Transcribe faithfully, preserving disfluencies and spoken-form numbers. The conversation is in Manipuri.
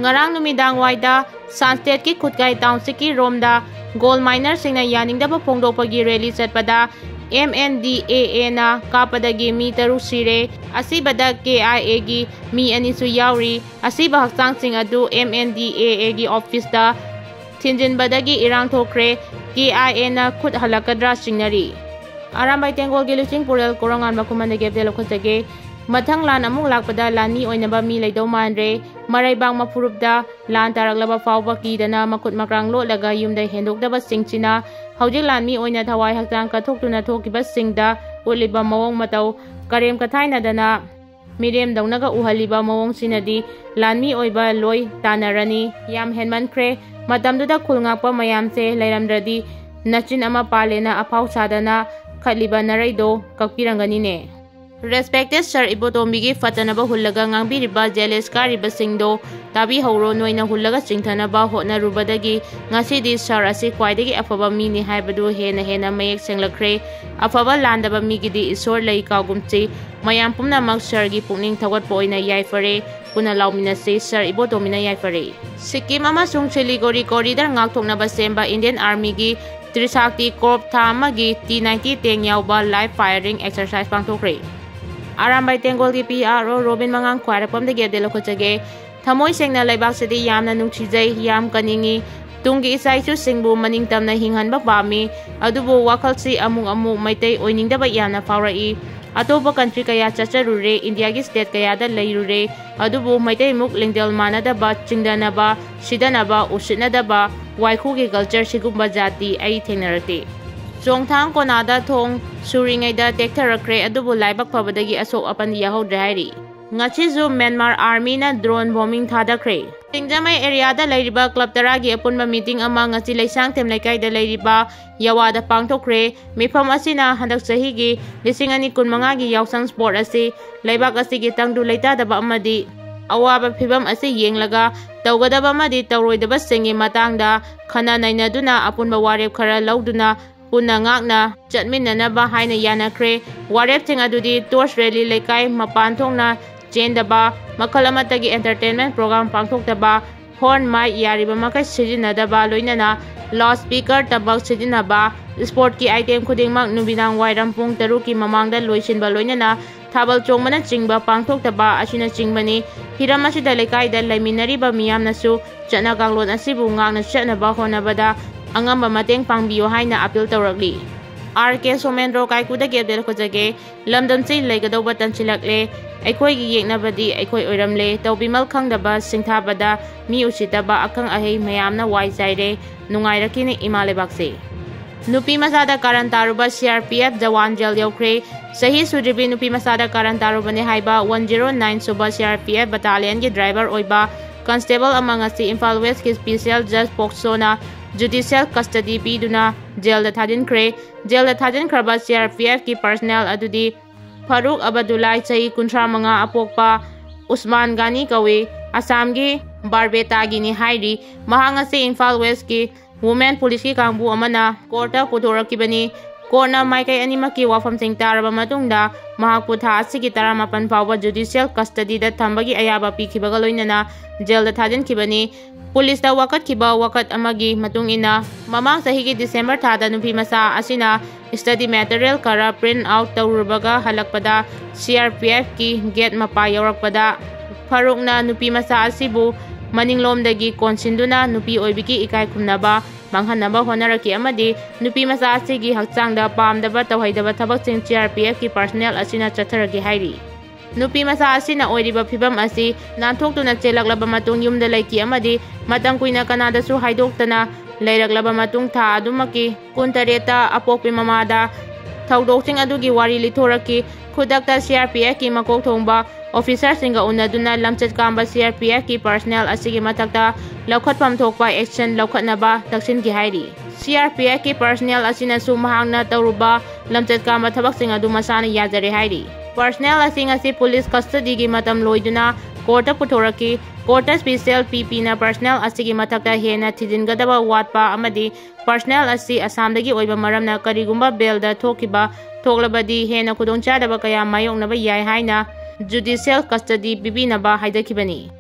ꯉꯔꯥꯡ ꯅꯨꯃꯤꯗꯥꯡ ꯋꯥꯏꯗ ꯁꯟꯁꯇꯦꯠꯀꯤ ꯈꯨꯠꯀꯥꯏ ꯇꯥꯎꯟꯁꯤꯞꯀꯤ ꯔꯣꯝꯗ ꯒꯣꯜ ꯃꯥꯏꯅꯔꯁꯤꯡꯅ ꯌꯥꯅꯤꯡꯗꯕ ꯐꯣꯡꯗꯣꯛꯄꯒꯤ ꯔꯦꯂꯤ ꯆꯠꯄꯗ ꯑꯦꯝ ꯑꯦꯟ ꯗꯤ ꯑꯦ ꯑꯦꯅ ꯀꯥꯞꯄꯗꯒꯤ ꯃꯤ ꯇꯔꯨꯛ ꯁꯤꯔꯦ꯫ ꯑꯁꯤꯕꯗ ꯀꯦ ꯑꯥꯏ ꯑꯦꯒꯤ ꯃꯤ ꯑꯅꯤꯁꯨ ꯌꯥꯎꯔꯤ꯫ ꯑꯁꯤꯕ ꯍꯛꯆꯥꯡꯁꯤꯡ ꯑꯗꯨ ꯑꯦꯝ ꯑꯦꯟ ꯗꯤ ꯑꯦ ꯑꯦꯒꯤ ꯑꯣꯐꯤꯁꯇ ꯊꯤꯟꯖꯤꯟꯕꯗꯒꯤ ꯏꯔꯥꯡ ꯊꯣꯛꯈ꯭ꯔꯦ꯫ ꯀꯦ ꯑꯥꯏ ꯑꯦꯅ ꯈꯨꯠ ꯍꯜꯂꯛꯀꯗ꯭ꯔꯥ ꯆꯤꯡꯅꯔꯤ꯫ ꯑꯔꯥꯝꯕꯥꯏ ꯇꯦꯡꯒꯣꯜꯒꯤ ꯂꯨꯆꯤꯡ ꯄꯨꯔꯦꯜ ꯀꯣꯔꯣꯉꯥꯟꯕ ꯈꯨꯃꯟꯗꯒꯤ ꯑꯞꯗꯦꯠ ꯂꯧꯈꯠꯆꯒꯦ꯫ ꯃꯊꯪ ꯂꯥꯟ ꯑꯃꯨꯛ ꯂꯥꯛꯄꯗ ꯂꯥꯟꯃꯤ ꯑꯣꯏꯅꯕ ꯃꯤ ꯂꯩꯗꯧ ꯃꯥꯟꯗ꯭ꯔꯦ꯫ ꯃꯔꯩꯕꯥꯛ ꯃꯐꯨꯔꯨꯞꯇ ꯂꯥꯟ ꯇꯥꯔꯛꯂꯕ ꯐꯥꯎꯕ ꯀꯤꯗꯅ ꯃꯈꯨꯠ ꯃꯀ꯭ꯔꯥꯡ ꯂꯣꯠꯂꯒ ꯌꯨꯝꯗ ꯍꯦꯟꯗꯣꯛꯇꯕꯁꯤꯡꯁꯤꯅ ꯍꯧꯖꯤꯛ ꯂꯥꯟꯃꯤ ꯑꯣꯏꯅ ꯊꯋꯥꯏ ꯍꯛꯆꯥꯡ ꯀꯠꯊꯣꯛꯇꯨꯅ ꯊꯣꯛꯈꯤꯕꯁꯤꯡꯗ ꯎꯠꯂꯤꯕ ꯃꯑꯣꯡ ꯃꯇꯧ ꯀꯔꯦꯝ ꯀꯊꯥꯏꯅꯗꯅ ꯃꯤꯔꯦꯝꯗꯧꯅꯒ ꯎꯍꯜꯂꯤꯕ ꯃꯑꯣꯡꯁꯤꯅꯗꯤ ꯂꯥꯟꯃꯤ ꯑꯣꯏꯕ ꯂꯣꯏ ꯇꯥꯟꯅꯔꯅꯤ꯫ ꯌꯥꯝ ꯍꯦꯟꯃꯟꯈ꯭ꯔꯦ꯫ ꯃꯇꯝꯗꯨꯗ ꯈꯨꯜ ꯉꯥꯛꯄ ꯃꯌꯥꯝꯁꯦ ꯂꯩꯔꯝꯗ꯭ꯔꯗꯤ ꯅꯆꯤꯟ ꯑꯃ ꯄꯥꯜꯂꯦꯅ ꯑꯐꯥꯎ ꯁꯥꯗꯅ ꯈꯠꯂꯤꯕ ꯅꯔꯩꯗꯣ ꯀꯛꯄꯤꯔꯝꯒꯅꯤꯅꯦ꯫ Respected Sir ꯏꯕꯣꯇꯣꯝꯕꯤꯒꯤ ꯐꯠꯇꯅꯕ ꯍꯨꯜꯂꯒ ꯉꯥꯡꯕꯤꯔꯤꯕ jealous ꯀꯥꯔꯤꯕꯁꯤꯡꯗꯣ ꯇꯥꯕꯤꯍꯧꯔꯣ꯫ ꯅꯣꯏꯅ ꯍꯨꯜꯂꯒ ꯆꯤꯡꯊꯅꯕ ꯍꯣꯠꯅꯔꯨꯕꯗꯒꯤ ꯉꯁꯤꯗꯤ sir ꯑꯁꯤ ꯈ꯭ꯋꯥꯏꯗꯒꯤ ꯑꯐꯕ ꯃꯤꯅꯤ ꯍꯥꯏꯕꯗꯨ ꯍꯦꯟꯅ ꯍꯦꯟꯅ ꯃꯌꯦꯛ ꯁꯦꯡꯂꯛꯈ꯭ꯔꯦ꯫ ꯑꯐꯕ ꯂꯥꯟꯗꯕ ꯃꯤꯒꯤꯗꯤ ꯏꯁꯣꯔ ꯂꯩ ꯀꯥꯎꯒꯨꯝꯁꯤ꯫ ꯃꯌꯥꯝ ꯄꯨꯝꯅꯃꯛ sirꯒꯤ ꯄꯨꯛꯅꯤꯡ ꯊꯧꯒꯠꯄ ꯑꯣꯏꯅ ꯌꯥꯏꯐꯔꯦ꯫ ꯄꯨꯟꯅ ꯂꯥꯎꯃꯤꯟꯅꯁꯤ, sir ꯏꯕꯣꯇꯣꯝꯕꯤꯅ ꯌꯥꯏꯐꯔꯦ꯫ ꯁꯤꯛꯀꯤꯝ ꯑꯃꯁꯨꯡ ꯁꯤꯂꯤꯒꯨꯔꯤ corridor ꯉꯥꯛꯊꯣꯛꯅꯕ ꯁꯦꯝꯕ Indian Armyꯒꯤ ꯇ꯭ꯔꯤꯁꯥꯛꯇꯤ Corps ꯊꯥ ꯑꯃꯒꯤ T ninety tank ꯌꯥꯎꯕ live firing exercise ꯄꯥꯡꯊꯣꯛꯈ꯭ꯔꯦ꯫ ꯑꯔꯥꯝꯕꯥꯏ ꯇꯦꯡꯒꯣꯜꯒꯤ P R O ꯔꯣꯕꯤꯟ ꯃꯉꯥꯡ ꯈ꯭ꯋꯥꯏꯔꯥꯛꯄꯝꯗꯒꯤ ꯑꯞꯗꯦꯠ ꯂꯧꯈꯠꯆꯒꯦ꯫ ꯊꯃꯣꯏ ꯁꯦꯡꯅ ꯂꯩꯕꯥꯛꯁꯤꯗꯤ ꯌꯥꯝꯅ ꯅꯨꯡꯁꯤꯖꯩ, ꯌꯥꯝ ꯀꯟꯅꯤꯡꯏ꯫ ꯇꯨꯡꯒꯤ ꯏꯆꯥ ꯏꯁꯨꯁꯤꯡꯕꯨ ꯃꯅꯤꯡ ꯇꯝꯅ ꯍꯤꯡꯍꯟꯕ ꯄꯥꯝꯃꯤ꯫ ꯑꯗꯨꯕꯨ ꯋꯥꯈꯜꯁꯤ ꯑꯃꯨꯛ ꯑꯃꯨꯛ ꯃꯩꯇꯩ ꯑꯣꯏꯅꯤꯡꯗꯕ ꯌꯥꯝꯅ ꯐꯥꯎꯔꯛꯏ꯫ ꯑꯇꯣꯞꯄ country ꯀꯌꯥ ꯆꯠꯆꯔꯨꯔꯦ, ꯏꯟꯗꯤꯌꯥꯒꯤ state ꯀꯌꯥꯗ ꯂꯩꯔꯨꯔꯦ꯫ ꯑꯗꯨꯕꯨ ꯃꯩꯇꯩꯃꯨꯛ ꯂꯤꯡꯖꯦꯜ ꯃꯥꯟꯅꯗꯕ, ꯆꯤꯡꯗꯅꯕ, ꯁꯤꯗꯅꯕ, ꯎꯁꯤꯠꯅꯗꯕ, ꯋꯥꯏꯈꯨꯒꯤ culture ꯁꯤꯒꯨꯝꯕ ꯖꯥꯇꯤ ꯑꯩ ꯊꯦꯡꯅꯔꯛꯇꯦ꯫ ꯆꯣꯡꯊꯥꯡ ꯀꯣꯅꯥꯗ ꯊꯣꯡ ꯁꯨꯔꯤꯉꯩꯗ ꯇꯦꯛꯊꯔꯛꯈ꯭ꯔꯦ, ꯑꯗꯨꯕꯨ ꯂꯥꯏꯕꯛ ꯐꯕꯗꯒꯤ ꯑꯁꯣꯛ ꯑꯄꯟ ꯌꯥꯍꯧꯗ꯭ꯔꯦ ꯍꯥꯏꯔꯤ꯫ ꯉꯁꯤꯁꯨ ꯃ꯭ꯌꯥꯟꯃꯥꯔ Armyꯅ drone bombing ꯊꯥꯗꯈ꯭ꯔꯦ꯫ ꯁꯤꯡꯖꯃꯩ areaꯗ ꯂꯩꯔꯤꯕ club ꯇꯔꯥꯒꯤ ꯑꯄꯨꯟꯕ meeting ꯑꯃ ꯉꯁꯤ ꯂꯩꯁꯥꯡꯊꯦꯝ ꯂꯩꯀꯥꯏꯗ ꯂꯩꯔꯤꯕ ꯌꯥꯋꯥꯗ ꯄꯥꯡꯊꯣꯛꯈ꯭ꯔꯦ꯫ ꯃꯤꯐꯝ ꯑꯁꯤꯅ ꯍꯟꯗꯛ ꯆꯍꯤꯒꯤ ꯂꯤꯁꯤꯡ ꯑꯅꯤ ꯀꯨꯟꯃꯉꯥꯒꯤ ꯌꯥꯎꯁꯪ sport ꯑꯁꯤ ꯂꯩꯕꯥꯛ ꯑꯁꯤꯒꯤ ꯇꯪꯗꯨ ꯂꯩꯇꯥꯗꯕ ꯑꯃꯗꯤ ꯑꯋꯥꯕ ꯐꯤꯚꯝ ꯑꯁꯤ ꯌꯦꯡꯂꯒ ꯇꯧꯒꯗꯕ ꯑꯃꯗꯤ ꯇꯧꯔꯣꯏꯗꯕꯁꯤꯡꯒꯤ ꯃꯇꯥꯡꯗ ꯈꯟꯅ ꯅꯩꯅꯗꯨꯅ ꯑꯄꯨꯟꯕ ꯋꯥꯔꯦꯞ ꯈꯔ ꯂꯧꯗꯨꯅ ꯄꯨꯟꯅ ꯉꯥꯛꯅ ꯆꯠꯃꯤꯟꯅꯅꯕ ꯍꯥꯏꯅ ꯌꯥꯅꯈ꯭ꯔꯦ꯫ ꯋꯥꯔꯦꯞꯁꯤꯡ ꯑꯗꯨꯗꯤ torch rally, ꯂꯩꯀꯥꯏ ꯃꯄꯥꯟ ꯊꯣꯛꯅ ꯆꯦꯟꯗꯕ, ꯃꯈꯜ ꯑꯃꯠꯇꯒꯤ entertainment program ꯄꯥꯡꯊꯣꯛꯇꯕ, horn, mic ꯌꯥꯔꯤꯕ ꯃꯈꯩ ꯁꯤꯖꯤꯟꯅꯗꯕ, ꯂꯣꯏꯅꯅ loudspeaker ꯇꯕꯛ ꯁꯤꯖꯤꯟꯅꯕ, sportꯀꯤ item ꯈꯨꯗꯤꯡꯃꯛ ꯅꯨꯃꯤꯗꯥꯡ ꯋꯥꯏꯔꯝ ꯄꯨꯡ ꯇꯔꯨꯛꯀꯤ ꯃꯃꯥꯡꯗ ꯂꯣꯏꯁꯤꯟꯕ, ꯂꯣꯏꯅꯅ ꯊꯥꯕꯜ ꯆꯣꯡꯕꯅꯆꯤꯡꯕ ꯄꯥꯡꯊꯣꯛꯇꯕ ꯑꯁꯤꯅꯆꯤꯡꯕꯅꯤ꯫ ꯍꯤꯔꯝ ꯑꯁꯤꯗ ꯂꯩꯀꯥꯏꯗ ꯂꯩꯃꯤꯟꯅꯔꯤꯕ ꯃꯤꯌꯥꯝꯅꯁꯨ ꯆꯠꯅ ꯀꯥꯡꯂꯣꯟ ꯑꯁꯤꯕꯨ ꯉꯥꯛꯅ ꯆꯠꯅꯕ ꯍꯣꯠꯅꯕꯗ ꯑꯉꯝꯕ ꯃꯇꯦꯡ ꯄꯥꯡꯕꯤꯌꯨ ꯍꯥꯏꯅ appeal ꯇꯧꯔꯛꯂꯤ꯫ ꯑꯥꯔ ꯀꯦ ꯁꯣꯃꯦꯟꯗ꯭ꯔꯣ ꯀꯥꯏꯀꯨꯗꯒꯤ update ꯂꯧꯖꯒꯦ꯫ ꯂꯝꯗꯝꯁꯤ ꯂꯩꯒꯗꯧꯕ ꯇꯟꯁꯤꯜꯂꯛꯂꯦ꯫ ꯑꯩꯈꯣꯏꯒꯤ ꯌꯦꯛꯅꯕꯗꯤ ꯑꯩꯈꯣꯏ ꯑꯣꯏꯔꯝꯂꯦ꯫ ꯇꯧꯕꯤꯃꯜ ꯈꯪꯗꯕ, ꯁꯤꯡꯊꯥꯕꯗ ꯃꯤ ꯎꯁꯤꯠꯇꯕ, ꯑꯈꯪ ꯑꯍꯩ ꯃꯌꯥꯝꯅ ꯋꯥꯏ ꯆꯥꯏꯔꯦ꯫ ꯅꯨꯡꯉꯥꯏꯔꯛꯈꯤꯅꯤ ꯏꯃꯥ ꯂꯩꯕꯥꯛꯁꯦ꯫ ꯅꯨꯄꯤ ꯃꯆꯥꯗ ꯀꯥꯔꯟ ꯇꯥꯔꯨꯕ C R P F jawan jail ꯌꯧꯈ꯭ꯔꯦ꯫ ꯆꯍꯤ ꯁꯨꯗ꯭ꯔꯤꯕꯤ ꯅꯨꯄꯤ ꯃꯆꯥꯗ ꯀꯥꯔꯟ ꯇꯥꯔꯨꯕꯅꯤ ꯍꯥꯏꯕ ꯋꯥꯟ ꯖꯤꯔꯣ ꯅꯥꯏꯟ ꯁꯨꯕ ꯁꯤ ꯑꯥꯔ ꯄꯤ ꯑꯦꯐ ꯕꯇꯥꯂꯤꯌꯟꯒꯤ ꯗ꯭ꯔꯥꯏꯚꯔ ꯑꯣꯏꯕ ꯀꯟꯁꯇꯦꯕꯜ ꯑꯃ ꯉꯁꯤ ꯏꯝꯐꯥꯜ ꯋꯦꯁꯀꯤ ꯁ꯭ꯄꯤꯁꯦꯜ ꯖꯖ ꯄꯣꯛꯁꯣꯅ ꯖꯨꯗꯤꯁꯤꯌꯦꯜ ꯀꯁꯇꯗꯤ ꯄꯤꯗꯨꯅ ꯖꯦꯜꯗ ꯊꯥꯖꯤꯟꯈ꯭ꯔꯦ꯫ ꯖꯦꯜꯗ ꯊꯥꯖꯤꯟꯈ꯭ꯔꯕ ꯁꯤ ꯑꯥꯔ ꯄꯤ ꯑꯦꯐꯀꯤ ꯄꯔꯁꯅꯦꯜ ꯑꯗꯨꯗꯤ ꯐꯥꯔꯨꯛ ꯑꯕꯗꯨꯜꯂꯥꯏ, ꯆꯍꯤ ꯀꯨꯟꯊ꯭ꯔꯥ ꯃꯉꯥ, ꯑꯄꯣꯛꯄ ꯎꯁꯃꯥꯟ ꯒꯥꯅꯤ ꯀꯧꯏ꯫ ꯑꯁꯥꯝꯒꯤ ꯕꯥꯔꯕꯦꯇꯥꯒꯤꯅꯤ ꯍꯥꯏꯔꯤ꯫ ꯃꯍꯥꯛ ꯉꯁꯤ ꯏꯝꯐꯥꯜ ꯋꯦꯁꯀꯤ ꯋꯨꯃꯦꯟ ꯄꯨꯂꯤꯁꯀꯤ ꯀꯥꯡꯕꯨ ꯑꯃꯅ ꯀꯣꯔꯠꯇ ꯄꯨꯊꯣꯔꯛꯈꯤꯕꯅꯤ꯫ ꯀꯣꯔꯠꯅ ꯃꯥꯏꯀꯩ ꯑꯅꯤꯃꯛꯀꯤ ꯋꯥꯐꯝꯁꯤꯡ ꯇꯥꯔꯕ ꯃꯇꯨꯡꯗ ꯃꯍꯥꯛꯄꯨ ꯊꯥ ꯑꯁꯤꯒꯤ ꯇꯔꯥꯃꯥꯄꯟ ꯐꯥꯎꯕ ꯖꯨꯗꯤꯁꯤꯌꯦꯜ ꯀꯁꯇꯗꯤꯗ ꯊꯝꯕꯒꯤ ꯑꯌꯥꯕ ꯄꯤꯈꯤꯕꯒ ꯂꯣꯏꯅꯅ ꯖꯦꯜꯗ ꯊꯥꯖꯤꯟꯈꯤꯕꯅꯤ꯫ ꯄꯨꯂꯤꯁꯇ ꯋꯥꯀꯠꯈꯤꯕ ꯋꯥꯀꯠ ꯑꯃꯒꯤ ꯃꯇꯨꯡ ꯏꯟꯅ, ꯃꯃꯥꯡ ꯆꯍꯤꯒꯤ ꯗꯤꯁꯦꯝꯕꯔ ꯊꯥꯗ ꯅꯨꯄꯤ ꯃꯆꯥ ꯑꯁꯤꯅ study material ꯈꯔ print out ꯇꯧꯔꯨꯕꯒ ꯍꯜꯂꯛꯄꯗ ꯁꯤ ꯑꯥꯔ ꯄꯤ ꯑꯦꯐꯀꯤ ꯒꯦꯠ ꯃꯄꯥ ꯌꯧꯔꯛꯄꯗ ꯐꯥꯔꯨꯛꯅ ꯅꯨꯄꯤ ꯃꯆꯥ ꯑꯁꯤꯕꯨ ꯃꯅꯤꯡꯂꯣꯝꯗꯒꯤ ꯀꯣꯟꯁꯤꯟꯗꯨꯅ ꯅꯨꯄꯤ ꯑꯣꯏꯕꯒꯤ ꯏꯀꯥꯏ ꯈꯨꯝꯅꯕ ꯃꯥꯡꯍꯟꯅꯕ ꯍꯣꯠꯅꯔꯛꯈꯤ ꯑꯃꯗꯤ ꯅꯨꯄꯤ ꯃꯆꯥ ꯑꯁꯤꯒꯤ ꯍꯛꯆꯥꯡꯗ ꯄꯥꯝꯗꯕ ꯇꯧꯍꯩꯗꯕ ꯊꯕꯛꯁꯤꯡ ꯁꯤ ꯑꯥꯔ ꯄꯤ ꯑꯦꯐꯀꯤ ꯄꯔꯁꯅꯦꯜ ꯑꯁꯤꯅ ꯆꯠꯊꯔꯛꯈꯤ ꯍꯥꯏꯔꯤ꯫ ꯅꯨꯄꯤ ꯃꯆꯥ ꯑꯁꯤꯅ ꯑꯣꯏꯔꯤꯕ ꯐꯤꯚꯝ ꯑꯁꯤ ꯅꯥꯟꯊꯣꯛꯇꯨꯅ ꯆꯦꯜꯂꯛꯂꯕ ꯃꯇꯨꯡ ꯌꯨꯝꯗ ꯂꯩꯈꯤ ꯑꯃꯗꯤ ꯃꯇꯝ ꯀꯨꯏꯅ ꯀꯅꯥꯗꯁꯨ ꯍꯥꯏꯗꯣꯛꯇꯅ ꯂꯩꯔꯛꯂꯕ ꯃꯇꯨꯡ ꯊꯥ ꯑꯗꯨꯃꯛꯀꯤ ꯀꯨꯟꯇꯔꯦꯠꯇ ꯑꯄꯣꯛꯄꯤ ꯃꯃꯥꯗ ꯊꯧꯗꯣꯛꯁꯤꯡ ꯑꯗꯨꯒꯤ ꯋꯥꯔꯤ ꯂꯤꯊꯣꯔꯛꯈꯤ꯫ ꯈꯨꯗꯛꯇ ꯁꯤ ꯑꯥꯔ ꯄꯤ ꯑꯦꯐꯀꯤ ꯃꯀꯣꯛ ꯊꯣꯡꯕ ꯑꯣꯐꯤꯁꯔꯁꯤꯡꯒ ꯎꯅꯗꯨꯅ ꯂꯝꯆꯠ ꯀꯥꯝꯕ ꯁꯤ ꯑꯥꯔ ꯄꯤ ꯑꯦꯐꯀꯤ ꯄꯔꯁꯅꯦꯜ ꯑꯁꯤꯒꯤ ꯃꯊꯛꯇ ꯂꯧꯈꯠꯐꯝ ꯊꯣꯛꯄ action ꯂꯧꯈꯠꯅꯕ ꯇꯛꯁꯤꯟꯈꯤ ꯍꯥꯏꯔꯤ꯫ ꯁꯤ ꯑꯥꯔ ꯄꯤ ꯑꯦꯐꯀꯤ ꯄꯔꯁꯅꯦꯜ ꯑꯁꯤꯅꯁꯨ ꯃꯍꯥꯛꯅ ꯇꯧꯔꯨꯕ ꯂꯝꯆꯠ ꯀꯥꯝꯕ ꯊꯕꯛꯁꯤꯡ ꯑꯗꯨ ꯃꯁꯥꯅ ꯌꯥꯖꯔꯦ ꯍꯥꯏꯔꯤ꯫ ꯄꯔꯁꯅꯦꯜ ꯑꯁꯤ ꯉꯁꯤ ꯄꯨꯂꯤꯁ ꯀꯁꯇꯗꯤꯒꯤ ꯃꯇꯝ ꯂꯣꯏꯗꯨꯅ ꯀꯣꯔꯠꯇ ꯄꯨꯊꯣꯔꯛꯈꯤ꯫ ꯀꯣꯔꯠꯇ ꯁ꯭ꯄꯤꯁꯦꯜ ꯄꯤ ꯄꯤꯅ ꯄꯔꯁꯅꯦꯜ ꯑꯁꯤꯒꯤ ꯃꯊꯛꯇ ꯍꯦꯟꯅ ꯊꯤꯖꯤꯟꯒꯗꯕ ꯋꯥꯠꯄ ꯑꯃꯗꯤ ꯄꯔꯁꯅꯦꯜ ꯑꯁꯤ ꯑꯁꯥꯝꯗꯒꯤ ꯑꯣꯏꯕ ꯃꯔꯝꯅ ꯀꯔꯤꯒꯨꯝꯕ ꯕꯦꯜꯗ ꯊꯣꯛꯈꯤꯕ ꯊꯣꯛꯂꯕꯗꯤ ꯍꯦꯟꯅ ꯈꯨꯗꯣꯡꯆꯥꯗꯕ ꯀꯌꯥ ꯃꯥꯌꯣꯛꯅꯕ ꯌꯥꯏ ꯍꯥꯏꯅ ꯖꯨꯗꯤꯁꯤꯌꯦꯜ ꯀꯁꯇꯗꯤ ꯄꯤꯕꯤꯅꯕ ꯍꯥꯏꯖꯈꯤꯕꯅꯤ꯫